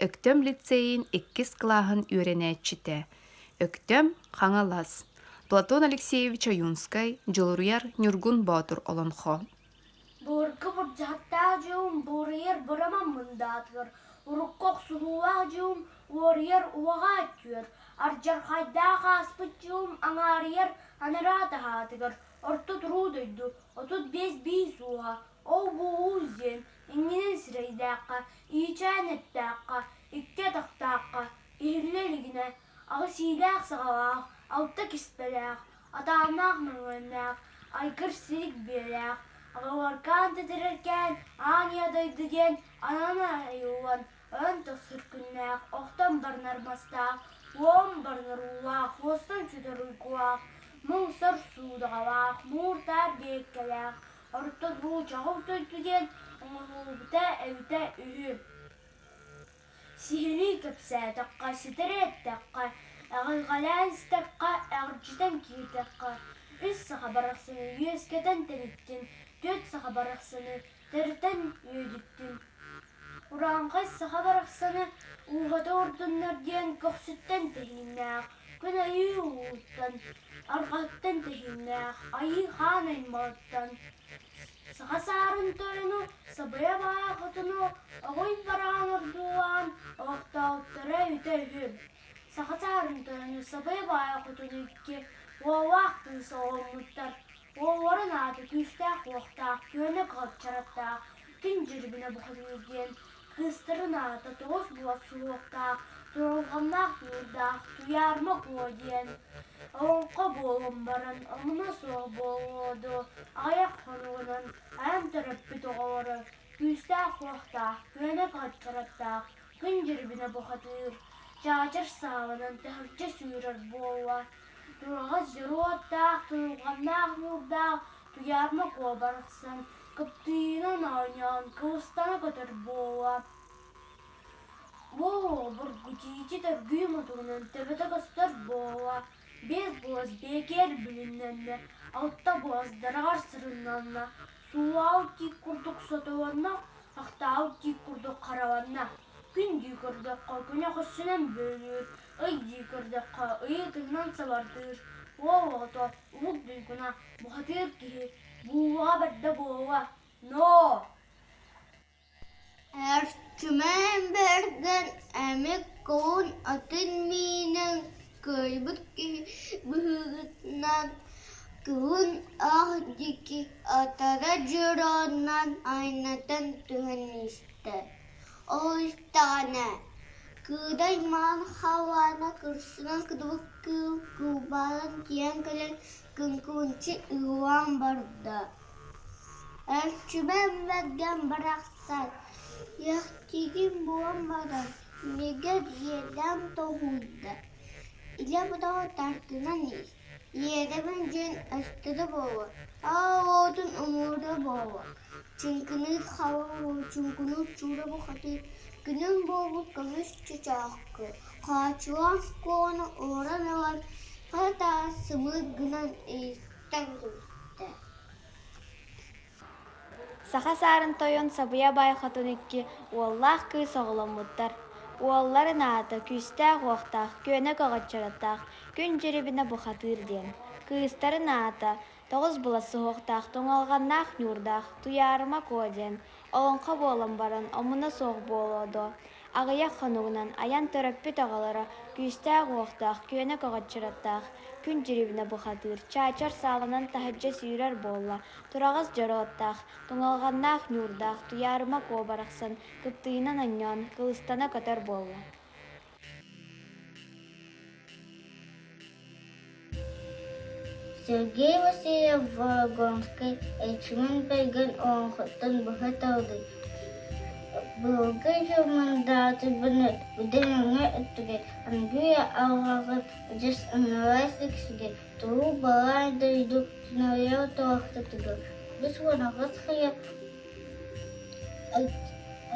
Өктөм лицейин иккис кылааһын үөрэнээччитэ. Өктөм, Хаҥалас. Платон Алексеевич Ойуунскай, Дьулуруйар Ньургун Боотур олоҥхо. Былыргы бурдьаһыттаах дьылым буруйар быраман мындаатыгар, урукку охсуһуулаах дьылым уоруйар уоҕа түөр, ардьархайдаах ааспыт дьылым аҥаарыйар анараа таһаатыгар, орто туруу дойду 35 биис ууһа, ол-бу уус диэн иннинэн сирэйдээххэ, иичээн эттээххэ, икки атахтаахха, иһиллэ илигинэ, аҕыс иилээх саҕалаах, алта киспэлээх, атааннаах мөҥүөннээх, айгыр сирик биэлээх, аҕаларкаан тэтэрэркээн аан ийэ дойду диэн анан айыллан ойон тахсар күннээх, охтон барынар мастаах, уон барынар уулаах, уостан сүтэр уйгулаах, муҥ-сор суудаҕалаах, муур-таар биэккэлээх, орто дуу чаҕыл дойду диэн оҥоһуллубута эбитэ үһү. Сиһилии кэпсээтэххэ, ситэри эттэххэ, эҕирҕэлээн истэххэ, эҕирдьитэн киирдэххэ, үс саха барахсаны үөскэтэн тэниттин, түөрт саха барахсаны төрүтэн үөдүттүн. Урааҥхай саха барахсаны ууһата урдуннар диэн көхсүттэн тэһииннээх, күн айыы ууһуттан, арҕаһыттан тэһииннээх, айыы хаан аймаҕыттан Саха саарын тойону, сабыйа баай хотуну оҕуй бараан ордуулаан олохтоохторо үтэ үһү. Саха саарын тойону, сабыйа баай хотуну икки уоллаах кыыс оҕоломмуттар. Уолларын аата күүстээх-уохтаах, күөнэ кылапчараттаах, күн дьирибинэ бухатыыр диэн, кыыстарын аата тоҕус буор суһуохтаах, туруорҕаннаах ньуурдаах Туйаарма Куо диэн. Олоҥхо буолан баран омуна суох буолуо дуо, аҕыйах хонугунан айан төрөппүт оҕолоро күүстээх-уохтаах, күөнэ кыһаччараттаах, күн дьирибинэ бухатыыр, чаачар сааланан таһырдьа сүүрэр буолла. Тураҕас дьоруоттаах, туйулҕаннаах ньуурдаах Туйаарма Куо барахсан кыптыыйынан оонньоон кыбыстана көтөр буолла. Бу обургу чиичи төргүү мутугунан төбөтө көстөр буола, биэс буос биэкэр билиннэннэ, алта буос дараҕар сырыннанна, суулаабыт тиит курдук сотолонно, ахтаабыт тиит курдук хараланна. Күн дии көрдөххө күнэ хосунан бүөлүүр, ый дии көрдөххө ыйы тыһынан сабардыыр, уол оҕото уһук дуйгуна, бухатыыр киһи, буулаҕа бэрдэ буолуо, ноо! Эрчимэн Бэргэн эмит кулун атын миинэн кыайбыт киһи быһыытынан кыһын ах диэки атара дьурааннаан айаннатан түһэн истэ. Ол истэҕинэ кыыдай маҥан халлаана кырсынан кытыбыт кыыл кылбаанан тиийэн кэлэн кыҥкынчы ыылаан барда. Эрчимэн Бэргэн барахсан, иэхтиигин буолан баран, иннигэр иэдээн тоһуйда, илэ бодоҕо тартынан ис, иэдэбин дьиэн эстэрэ буолуо, аал уотун умурура буолуо, чыҥкыныыр хаба чуҥкунуур чуура бухатыыр, күнүм буолбут көмүс чычаахкы, хаачылаан куоҕаны уоран ылан, хара таас сымыыт гынан иһиттэн кэбистэ. Саха саарын тойон Сабыйа Баай Хотун икки уоллаах кыыс оҕоломмуттар. Уолларын аата күүстээх-уохтаах, күөнэ көҕөччөрөттөөх, күн дьирибинэ бухатыыр диэн. Кыыстарын аата тоҕус былас суһуохтаах, туҥалҕаннаах ньуурдаах, Туйаарыма Куо диэн. Олоҥхо буолан баран омуна суох буолуо дуо, аҕыйах хонугунан айан төрөппүт аҕалара күүстээх-уохтаах, күөнэ көҕөччөрөттөөх, күн дьирибинэ бухатыыр, чаачар сааланан таһырдьа сүүрэр буолла, тураҕас дьоруоттаах, туҥалҕаннаах ньуурдаах Туйаарыма Куо барахсан кыптыыйынан онньоон, кылыстана көтөр буолла. Сергей Васильев Волгонскай Эрчимэн Бэргэн олоҥхоттон быһа тардыы Былыргы дьыл мандаатырбыны бүтэн өҥө өттүгэр аныгы алҕаҕын адьас анараа сиксигэр туруу балаан дойду сунарыйар туохтатыгар 58 хайа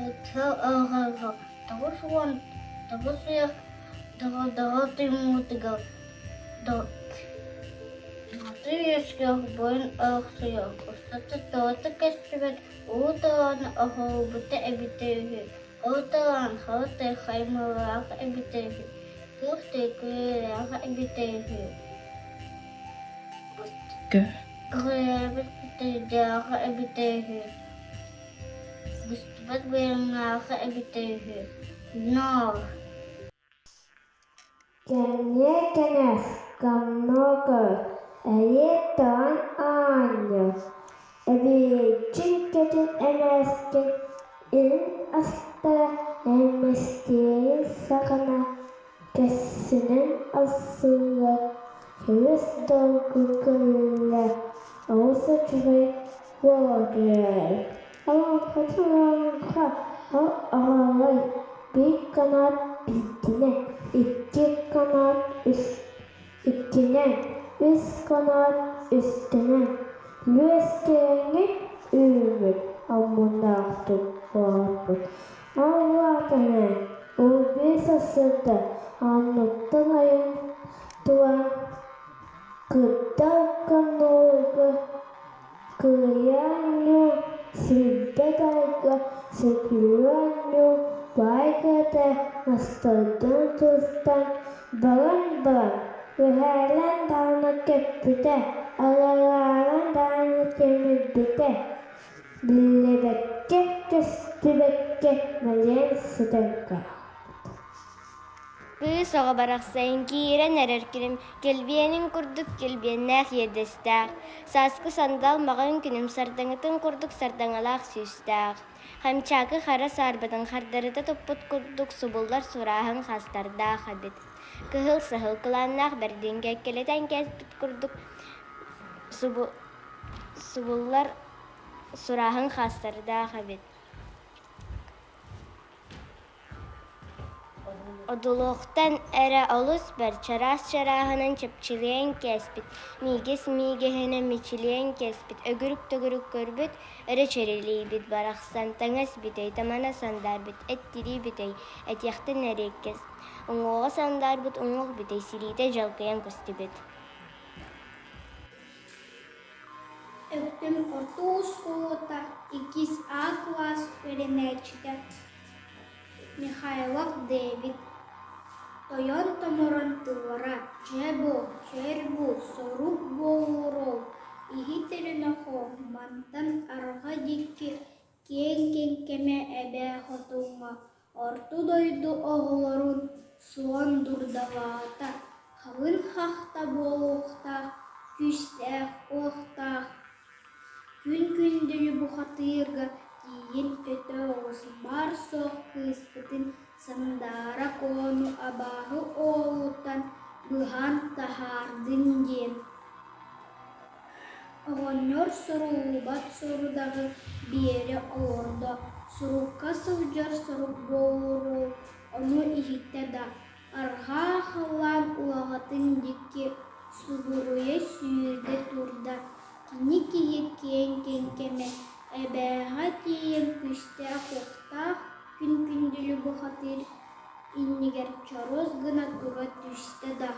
айтал алҕарга 99 уйах доҕордоһо туймуутугар үөскүөх буойун олохсуйуох устата тоҕото көстүбэт уу толооно оһолбута эбитэ үһү. Ол талаан халытай хаймалаах эбитэ үһү, туох төкүөлээх эбитэ үһү Кыайбыт бүтэйдээх эбитэ үһү, быстыбат быйаҥнаах эбитэ үһү Ноор Кэмниэ кэнэс, комно көр, эриэт-таҕан аанньал, эбиэйчин кэтит эмээскин, илин астара эмэстиэрин саҕана кэссинэн ассыллар, сөрүс долгу көрүллэр, олус үчүгэй буола түһэр. Олоҥхотун олоҥхо, ол оҕолой, биир канат биирдинэн, икки канат үс иккинэн, үс канат үстэнэн, үөскээҥҥит үүммүт омуннаахтык оҥорбут. Ол улаатан ол биир сарсыарда анныттан айан туран кытта коннорга Кыайаанньу, сирбэт айга, сөкүлүөнньу, баай кыата мастардан тустан, баран-баран, үһээлээн даҕаны көппүтэ, алларааҕын даҕаны тимирбитэ, биллибэккэ, көстүбэккэ мэлийэн сытан хаалбыта. Кыыс оҕо барахсан киирэн эрэр кирим килбиэнин курдук килбиэннээх иэдэстээх, сааскы сандал маҕан күнүм сардаҥатын курдук сардаҥалаах сүүстээх, Хамчаакы хара саарбатын хардарыта туппут курдук субуллар сурааһын хастардаах эбит. Кыһыл саһыл кылааннаах бэрдин кэккэлэтэн кээспит курдук субуллар сурааһын хастардаах эбит. Одулуохтан эрэ олус бэрт чараас чарааһынан чэпчилиэн кээспит, миигэс миигэһинэн мичилийэн кээспит, өгүрүк-төгүрүк көрбүт, өрө чэрилийбит барахсан таҥас бүтэй, тамана сандаарбыт, эт-тирии бүтэй, этиэхтэн эриэккэс, уҥуоҕа сандаарбыт уҥуох бүтэй, силиитэ дьалкыйан көстүбүт. Өктөм орто оскуолата иккис А кылаас үөрэнээччитэ Михайлов Дэвид Тойон томорон тыллара «Дьэ бу, чэр бу, сорук буолуорул, иһит эрэ нохоо, мантан арҕаа диэки киэҥ кэҥкэмэ эбээ хотуҥҥа Орто дойду оҕолорун суон дурдалаата, халыҥ хахта буолуохтаах, күүстээх-уохтаах Күн күндүлү бухатыырга тиийэн өтө оҕус баар-суох кыыспытын Сандаара Куону абааһы оолуттан быһан таһаардын диэн. Оҕонньор суруллубат сорудаҕы биэрэ олордо, сурукка сылдьар сорук буолуору ону иһиттэ да, арҕаа халлаан улаҕатын диэки субуруйа сүүрдэ турда. Кини киһи киэҥ кэҥкэмэ, эбээҕэ тиийэн күүстээх-уохтаах күн күндүлү бухатыыр иннигэр чорос гына тура түстэ да,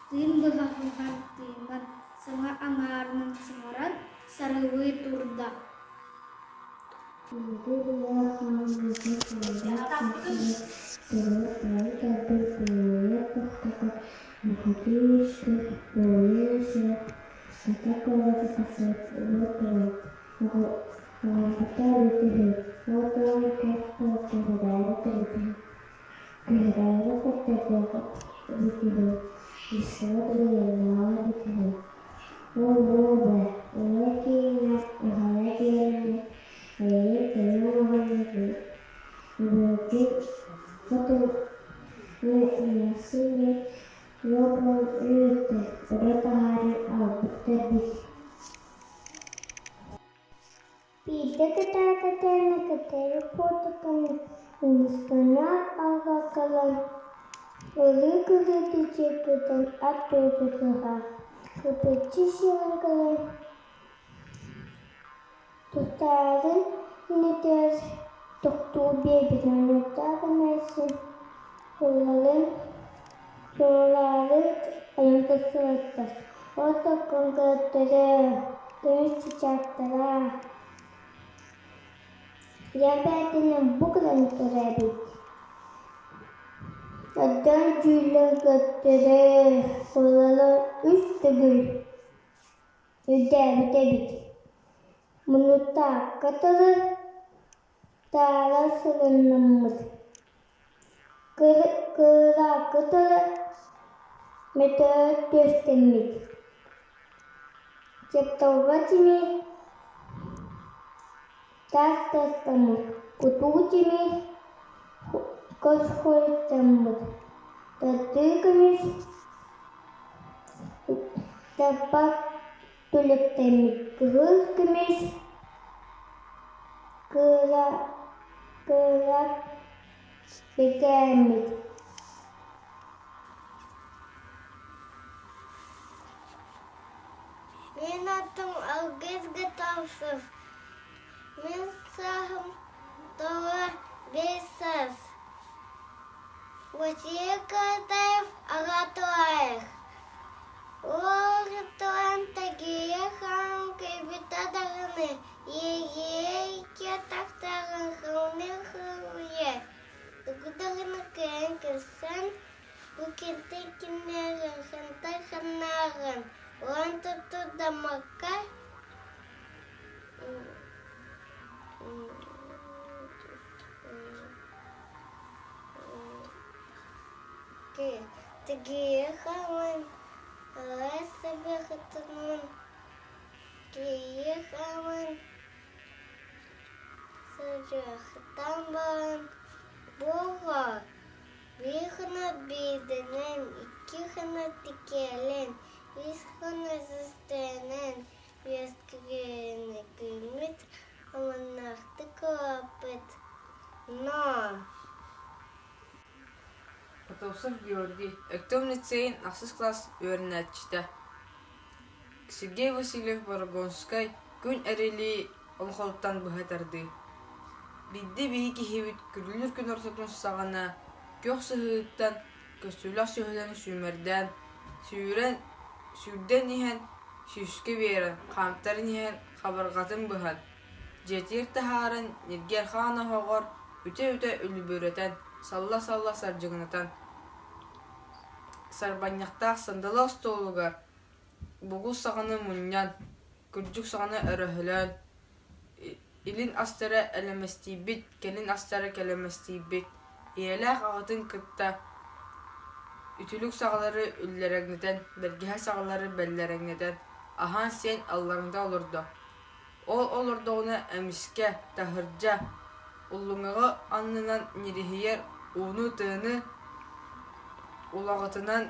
тыын быһаҕынан тыынан, саҥа аҥаарынан саҥаран сарылыы турда. Биирдэ кытаакатааны кытары куотуканы умустана аҕакалан ылыы кыһыты тутан ат туутутуһа кыпыччы сиэн кэлэн тустаарын иннитигэр тохтуу биэрбитин уоттаах эмээхсин ылларын суолаары айан тахсыбыттар. Ол токкон көртөрө, көмүс чычаахтара. Дьэ бээтинэ бу гынан турар. Өйдөөн-дьүүллээн көрдөрө, сыллара үс төгүл үрдээбит эбит. Муннуктаахха дылы таара сылыннаммыт, кыраакка дылы мөтөөр түөстэммит. Чапталга тимир, таас таастаммыт, кутуу тимир хос хойуттаммыт, тардыы көмүс тарбах түлүктэммит кыһыл көмүс кыра кыра бэкээммит. Мин атым Алгыс Готовцев. Мин сааһым тоҕо биэс саас. Василий Каратаев аҕатылаах. Уолуттан Тагия хаан кыйбыта даҕаны, иэйиэйкэ тахтаҕын хылны-хылыйа, тугу даҕаны кыайан көрсөн, бу кинтэн киннээҕин, хантан ханнааҕын уон туттурдаммакка Тигии хааман, араас сабыахытынан киирии хааман, сылдьыахтаан баран, буола биир гына биирдэнэн, икки гына тикиэлэн, үс гына сыстыанан үөскүгүнүкүммүт омуннаахтык улааппыт. Но Готовцев Георгий, Өктөм лицейин ахсыс кылаас үөрэнээччитэ. Сергей Васильев-Борогонскай Күн Эрили олохоруттан быһа тардыы. Биирдэ биһи киһибит күрүлүүр күн ортотун саҕана күөх сыһыыттан көстүүлээх сүһүлэни сүүмэрдээн, сүүрэн, сүүрдэн иһэн сүүскэ биэрэн, хаамтаран иһэн хабарҕатын быһан, Дьиэтигэр таһааран, ньиргиэр хаан оһоҕор үтэ-үтэ үлүбүрэтэн, салла-салла сардьыгынатан, сарбанньахтаах сандалы остуолугар бугул саҕаны мунньан, күрдьүк саҕаны өрөһөлөөн, илин астара элэмэстийбит, кэлин астара кэлэмэстийбит, ийэлээх аҕатын кытта үтүлүк саҕалары үллэрэҥнэтэн, бэргэһэ саҕалары бэллэрэҥнэтэн, аһаан-сиэн алларыҥда олордо. Ол олордоҕуна эмискэ, таһырдьа, уллуҥаҕы аннынан ньириһийэр ууну-тыаны улаҕатынан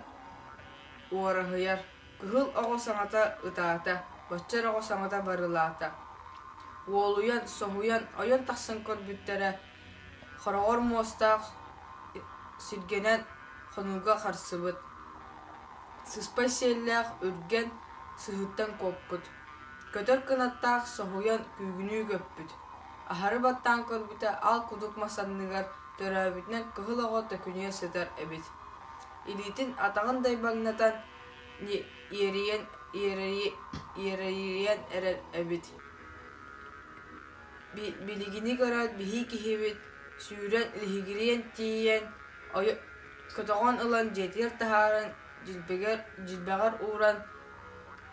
уораһыйар, кыһыл оҕо саҥата ытаата, баччар оҕо саҥата барылаата. Уолуйан, соһуйан, ойон тахсан көрбүттэрэ, хороҕор муостаах сиргэнэн хонууга харсыбыт, сыспай сиэллээх үргэн сыһыттан куоппут. Көтөр кынаттаах соһуйан күүгүнүү көппүт, аһары баттаан көрбүтэ аал кудук мас анныгар төрөөбүтүнэн кыһыл оҕо төкүнүйэ сытар эбит. Илиитин атаҕын дайбаҥнатан иэрийэн иэрийэн эрэр эбит. Билигини көрөөт биһии киһибит сүүрэн лиһигириэн тиийэн көтөҕөн ылан дьиэтигэр таһааран дьилбэгэр ууран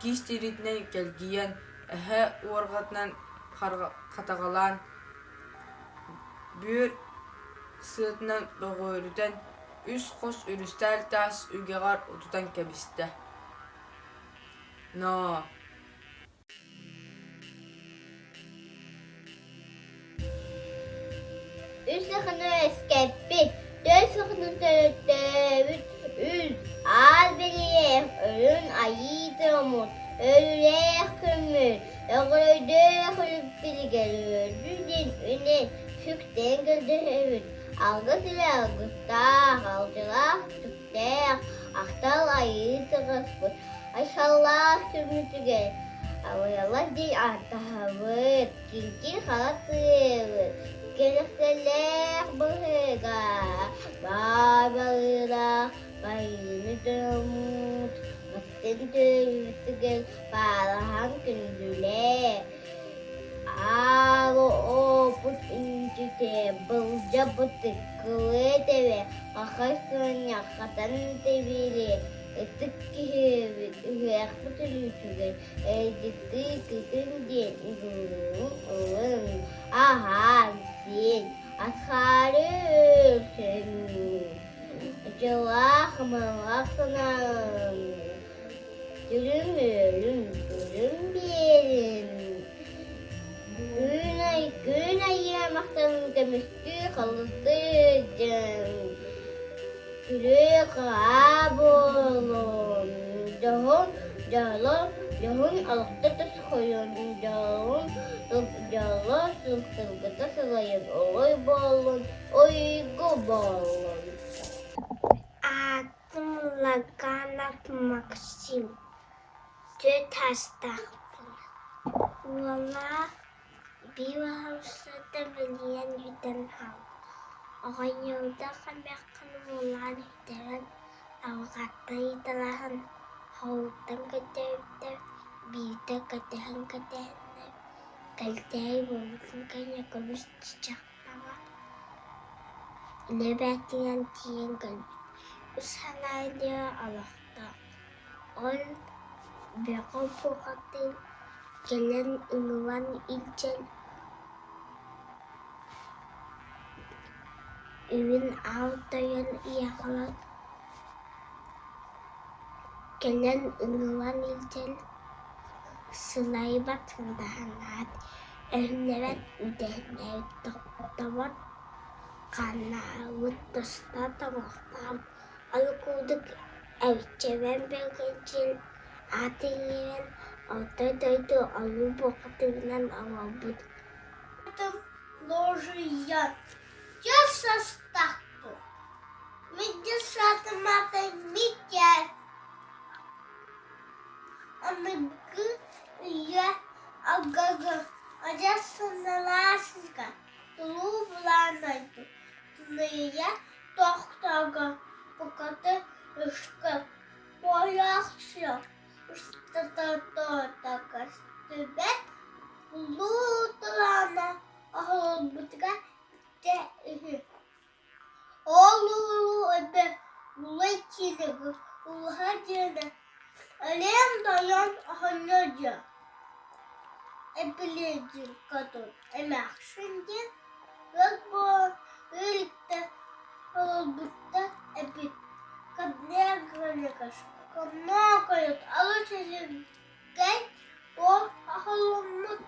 киис тириитинэн кэлгийэн, эһэ уорҕатынан хатаҕалаан, бүөр сыатынан бөҕүөрүтэн, үс хос үрүстээл таас үгэҕэр утутан кэбистэ. Ноо Үс саханы үөскэппит, төрт саханы төрөттөөбүт үс аал бэлиэлээх өрүн айыы тыаммыт, өлүүлээх күммүт, өҕүрүйдээх үлүппүтүгэр үөрдүү диэн үнэн сүктэн көрдөһөбүт, алгыс илэ алгыстаах, алчылаах түктээх, ахтал айыы тыҕыспыт, айхаллаах күммүтүгэр Абыйалар диэн ааттаһабыт, киҥкир хара тыабыт, кэрэхсэллээх быһыыга, баай балыылаах байыыны дьоммут, бастыҥ төрүтүгэр баалаһан күндүлээ. Аалы оопут инчитэ былдьаппыты кылыа тэбэ, хахай сыанньах хатан тэбиэлиэ, ытык киһибит ыһыахпыт өлүүтүгэр эдьиттии кытын диэн ыһыллыын ылын, аһаан, сиэн, асхаары өлсөҥ, дьылаах мылах санаан Түрүм үөрүм, түрүм биэрим, күн ай күн айыы махтанын көмүскүү халыстыы дьэн, күрүө-хаһаа буолуом, дьоһун дьоло дьоһун олохто тосхойон, дьолун дьоло сылгыта сылайан ой буоллун, ойго буоллун. Аатым Лаганов Максим, түөрт саастаахпын. Уоллаах биир устата мэлийэн бүтэн хаалбыт. Оҕонньордоох эмээххин уоллаан үтэрэн, алҕаттан ыйыталаһан, хоруттан көрдөөбүттэр, биирдэ кэтэһэн-кэтэһэннэр, кэлтээй буолбутун кэннэ көмүс чычахтаҕа Илэ бээтинэн тиийэн кэлбит, үс санаа диэн олохтоох, ол бөҕө буохатын кэлэн ыҥыран илдьэн үрүҥ аал тойон ийэҕалан кэлэн ыҥыран илдьэн сылайбат сындаһанаат Өһүллэбэт үтэһэлээбит тохтобот хааннаабыт тостор тоҥуохтаабыт ол курдук эбиччэбэн бэргэдьиэн аат иҥэрэн орто дойду олуу буохатыгынан оҥорбут Ложуйан дьэ састахпын Мин саатымата Митя Аныгы үйэ Аҕаҕа адьас саналаасыга тулуу былаанайдык тулуйа тохтоого букатын ышка буойаахсыйа устата көстүбэт улуу талаана аһыллыбытыгар итэ үһү. Ол улуу эбэ улай киинэгэ улаха диэнэ Өлөөн тойон оҕонньор диэн Эбилиэдьин хотун эмээхсин диэн ыал буолан ыалдьыттар олорбуттар эбит. Комнокойут алыс үчүгэй уол оҕоломмут.